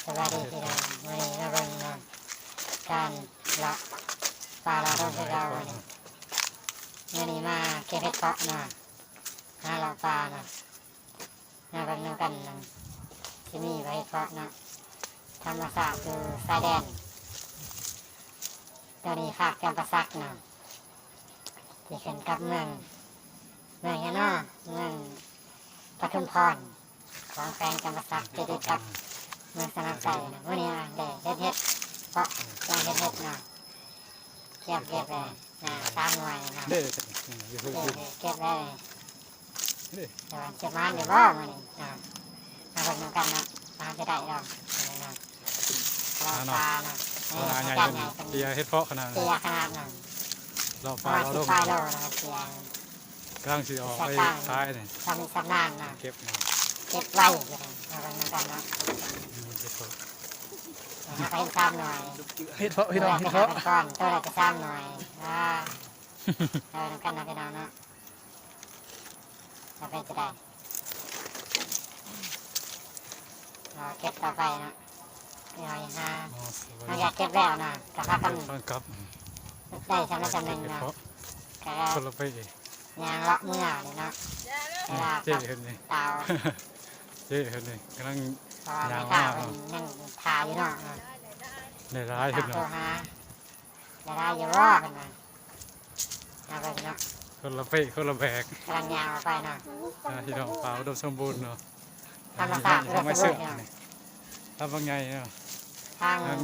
ສະບາຍດີພີ່ນ້ອງ ມື້ນີ້ມາເບິ່ງເນາະ ການເລາະປ່າເລາະດົງຄືເກົ່າ. ມື້ນີ້ ມື້ນີ້ມາເກັບເຫັດເຜາະເນາະ ຫາເລາະປ່າເນາະ ມາເບິ່ງນຳກັນເນາະ ຊິມີບໍ່ເຫັດເຜາະເນາະ ທຳມະຊາດຢູ່ຊາຍແດນ ໂຕນີ້ພາກຈຳປາສັກເນາະ ທີ່ຂຶ້ນກັບເມືອງ ເມືອງຫຍັງເນາະ ເມືອງປະທຸມພອນ ຂອງແຂວງຈຳປາສັກ ຕິດກັບເມືອງສະໜາມໄຊເນາະ. ມື້ນີ້ໄດ້ເຮັດເຫັດເພາະ ກຳລັງເຮັດເຫັດເນາະ ກຽມເກັບໄວ້ນະ ສາມໜ່ວຍເນາະ ເກັບໄວ້ ແຕ່ວ່າຊິໝານຢູ່ບໍ່ມື້ນີ້ເນາະ ມາເບິ່ງນຳກັນເນາະ ວ່າເຮົາຈະໄດ້ບໍ່ເນາະ. ລາວ ອ່າເນາະ ປາເນາະ ເອີ ຫົວໜ້າໃຫຍ່ເພິ່ນເປັຍເຫັດເຜາະຂະໜາດ ເປັຍຂະໜາດນັ້ນ ລາວປາ ລາວດົງ ປາຍໂລນະ ເປັຍ ກຳລັງຊິອອກໄປຂາຍນີ້ ຊຳນິຊຳນານເນາະ ເກັບເນາະ ເກັບໄວຢູ່ເນາະ ເຮົາເບິ່ງນຳກັນເນາະ. ອືມ ເຫັດເຜາະ ເຮົາກໍເຫັນສາມໜ່ວຍ ເຫັດເຜາະ ພີ່ນ້ອງ ເຫັດເຜາະ ໂຕລະກໍສາມໜ່ວຍ ອ່າ ເອົານຳກັນເນາະ ພີ່ນ້ອງເນາະ. ເອົາໄປຈະໄດ້ ເອົາເກັບຕໍ່ໄປເນາະ ເອົາຫາ ອໍ ຫຼັງຈາກເກັບແລ້ວນະ ກໍພາກັນ ພາກັນກັບ ໄດ້ສ່ຳໃດສ່ຳໜຶ່ງເນາະ ກໍຄົນລະໄປອີກ ຍ່າງເລາະເມືອເນາະ ເວລາ ເຈົ້ເພິ່ນນີ້ ເຈົ້ເພິ່ນນີ້ກຳລັງ ເພາະວ່າແມ່ຄ້າເພິ່ນຍັງຖ້າຢູ່ເນາະ ໄດ້ຫຼາຍເພິ່ນວ່າ ໂທຫາ ໄດ້ຫຼາຍຢູ່ບໍ່ເພິ່ນວ່າ ເອົາເບິ່ງເນາະ ຄົນລະເປະຄົນລະແບກ ກຳລັງຍ່າງອອກໄປເນາະ ອ່າ ພີ່ນ້ອງ ປ່າອຸດົມສົມບູນເນາະ ທຳມະຊາດອຸດົມສົມບູນເນາະ ລຳບັກໃຫຍ່ເນາະ ທາງ ທາງ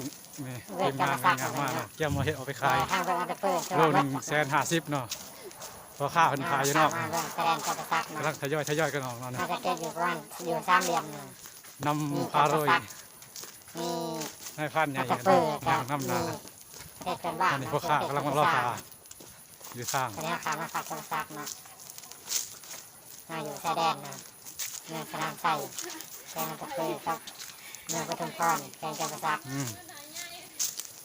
ນີ້ ທີມງານງາມມາກເນາະ ກຽມເອົາເຫັດອອກໄປຂາຍ ທາງເບິ່ງອັນຕະເປີ ໂລໜຶ່ງແສນຫ້າສິບເນາະ ພໍ່ຄ້າເພິ່ນຂາຍຢູ່ນອກ ມາເບິ່ງສະແດນຈຳປາສັກເນາະ ກຳລັງທະຍອຍ ທະຍອຍກັນອອກເນາະ ເຮົາຈະເກັບຢູ່ປະມານ ຢູ່ສາມຫຼ່ຽມເນາະ ນຳພາໂລຍ ມີນາຍພານໃຫຍ່ນຳໜ້າ ເຮັດເປັນບ້ານ ອັນນີ້ພໍ່ຄ້າກຳລັງມາລໍຖ້າຢູ່ທາງ ຕອນນີ້ເຮົາຂ້າມມາພາກຈຳປາສັກເນາະ ມາຢູ່ຊາຍແດນເນາະ ເມືອງສະໜາມໄຊ ແຂວງອັດຕະປື ກັບເມືອງປະທຸມພອນ ແຂວງຈຳປາສັກ ອືມ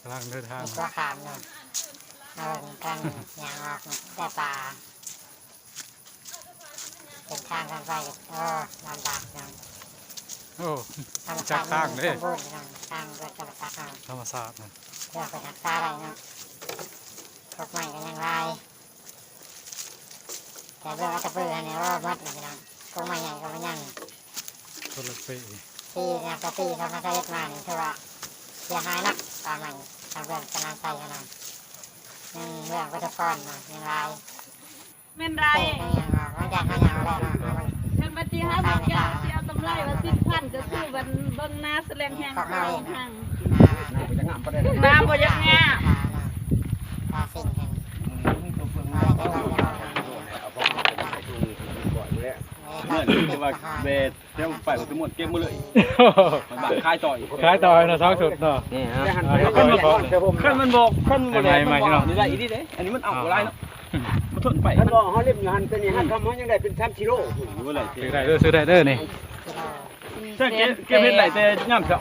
ກຳລັງເດີນທາງ ມີຂົວຂ້າມເນາະ ເຮົາກຳລັງຍ່າງອອກເນາະ ແຕ່ປ່າ ເສັ້ນທາງທາງໄປ ໂອ້ ລຳບາກເນາະ ໂອ້ ທຳມະຊາດ ຈັກທາງເດ້ ສົມບູນເນາະ ທາງເບິ່ງທຳມະຊາດເນາະ ທຳມະຊາດນະ ເພື່ອໄປຮັກສາໄດ້ເນາະ ກົກໄມ້ກໍຍັງຫຼາຍ ແຕ່ເບິ່ງເອົາແຕ່ເປືອນີ້ ໂອ້ ໝົດແລ້ວພີ່ນ້ອງ ກົກໄມ້ໃຫຍ່ກໍບໍ່ຍັງ ຄົນລະປີ ປີນີ້ ແຕ່ປີສອງພັນຊາວເອັດມານີ້ ຖືວ່າເສຍຫາຍໜັກ ປ່າໄມ້ທາງເບື້ອງສະໜາມໄຊຫັ້ນນະ ຍັງເບື້ອງປະທຸມພອນນະ ຍັງຫຼາຍ ແມ່ນໄດ້ ເອີ ຍັງ ຫຼັງຈາກເຮົາຍ່າງແລ້ວເນາະ ຄັນວ່າຊິຫາບໍ່ແກ້ວ ຊິເອົາກຳໄລວ່າສິບພັນ ກໍຄືວັນເບິ່ງນາສະແລງແຮງ ຂອງເຮົາເອງ ນາບໍ່ຢາກງາມ ນາບໍ່ຢາກງາມ ເງິນທີ່ວ່າແບກແຖວໄປ ໝົດເກັບໝົດເລີຍ ຂາຍຕໍ່ອີກ ຂາຍຕໍ່ເນາະ ສອງຊຸດເນາະ ນີ້ຮະ ຄັນມັນບໍ່ ຄັນມັນບໍ່ແຫຼກ ໃໝ່ໆ ເນາາະ ນີ້ໄດ້ອີ່ຫຼີເດ້ ອັນນີ້ມັນເອົາບໍ່ຫຼາຍເນາະ ມັນທົນໄປ ຄັນບໍ່ເຮົາເລັມຢູ່ຫັ້ນ ແຕ່ນີ້ຫາກຳເຮົາຍັງໄດ້ເປັນສາມກິໂລ ໂອ້ ໄດ້ເດີ ຊື້ໄດ້ເດີນີ້ ເຈົ້າເກັບ ເກັບເຫັດໄດ້ແຕ່ຍາມເຊົ້າ